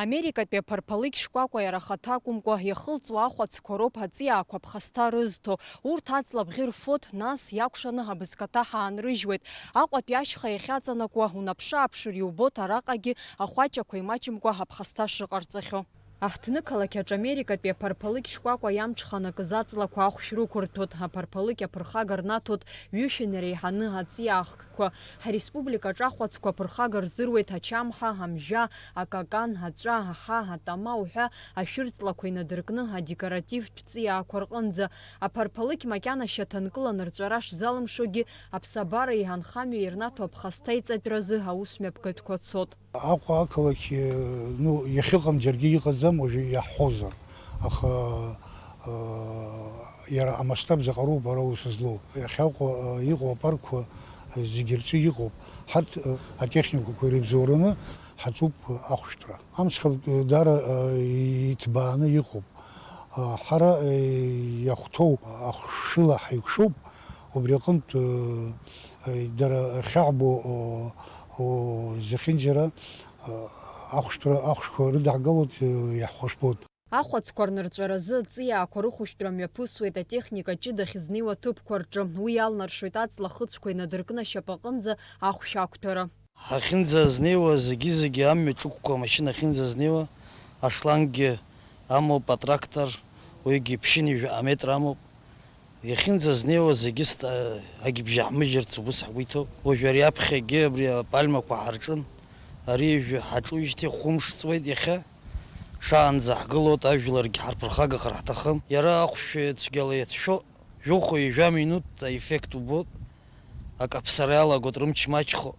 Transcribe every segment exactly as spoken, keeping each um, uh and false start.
Америкатәи аԥарԥалыкь шкәакәа иара ахаҭа акәымкәа, иахылҵуа ахәацқәа роуп аҵиаақәа ԥхасҭа рызҭо. Урҭ аҵла бӷьы рфоит, нас иакәшаны абызкаҭа ҳаанрыжьуеит. Аҟәатәи ашьха иахьаҵанакуа унаԥшы-ааԥшыр иубоит араҟагьы ахәаҷақәа имаҷымкәа аԥхасҭа шыҟарҵахьоу. Аҳҭнықалақь аҿы Америкатәи аԥарԥалыкь шкәакәа иамҽханакыз аҵлақәа ахәшә рықәырҭәоит, аԥарԥалыкь аԥырхага рнаҭоит ҩышәи иреиҳаны аҵиаахкқәа. Ҳареспубликаҿы ахәацқәа аԥырхага рзыруеит ачамҳа, амжәа, акакан, аҵәа, аҳа, атама уҳәа ашәырҵлақәа инадыркны адекоративтә ҵиаақәа рҟынӡа. Аԥарԥалыкь макьана шьаҭанкыла нырҵәара шзалымшогьы, аԥсабареи анхамҩеи ирнаҭо аԥхасҭа иҵатәразы аусмҩаԥгатәқәа цоит. Аҟәа ақалақь, ну, иахьыҟам џьаргьы иҟаӡам, уажәы иаҳҳәозар, аха, э, иара амасштаб заҟароуп ара аус злоу. Иахьа Аҟәа, э, иҟоу апаркқәа, э, зегьы рҿы иҟоуп. Ҳарҭ, э, атехникақәа ирыбзоураны ҳаҿуп, э, ахәшәтәра. Амцхә, э, даара, э, иҭбааны иҟоуп. Э, ҳара, э, иахәҭоу ахәшәыла ҳаиқәшәоуп, убри аҟынтә, э, э, дара ахьаҳбо, о, о, зехьынџьара, э, ахәшәтәра, ахәшәқәа рыдаҳгалоит, э, иаҳхәышәтәуеит. Ахәацқәа рнырҵәаразы аҵиаақәа рыхәшәтәра мҩаԥысуеит атехника ҷыда ахьызнеиуа аҭыԥқәа рҿы. Уи иалнаршоит аҵла ахыцәқәа инадыркны ашьапаҟынӡа ахәшә ақәҭәара. Ҳахьынӡазнеиуа зегьы-зегьы амҩа ҿықәқәа амашьына ахьынӡазнеиуа ашланггьы амоуп, атрактор, уигьы ԥшьынҩажәа аметр амоуп. Иахьынӡазнеиуа зегьы ст-, агьбжьы ҳмыжьырц убыс ҳгәы иҭоуп. Уажә ари аԥхьагьы абри апальмақәа ҳарҿын. Ари ижәҩа ҳаҿуижьҭеи хәымш ҵуеит иахьа. Шаанӡа ҳгылоит, ажәларгьы ҳарԥырхагахар ҳҭахым. Иара ахәшә цәгьала иацәшәо, жәохо ҩажәа минуҭ аеффект убоит. Акаԥсара иалагоит, рымч маҷхо.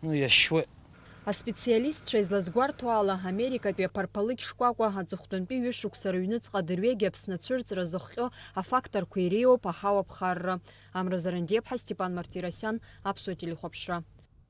Ну, иашьуеит. Аспециалистцәа излазгәарҭо ала, Америкатәи аԥарԥалыкь шкәакәа аҵыхәтәантәи ҩышықәса рыҩныҵҟа адырҩегьы Аԥсны ацәырҵра зыхҟьо афакторқәа иреиуоуп аҳауа ԥхарра. Амра Зарандиаԥҳа, Степан Мартиросиан, Аԥсуа телехәаԥшра.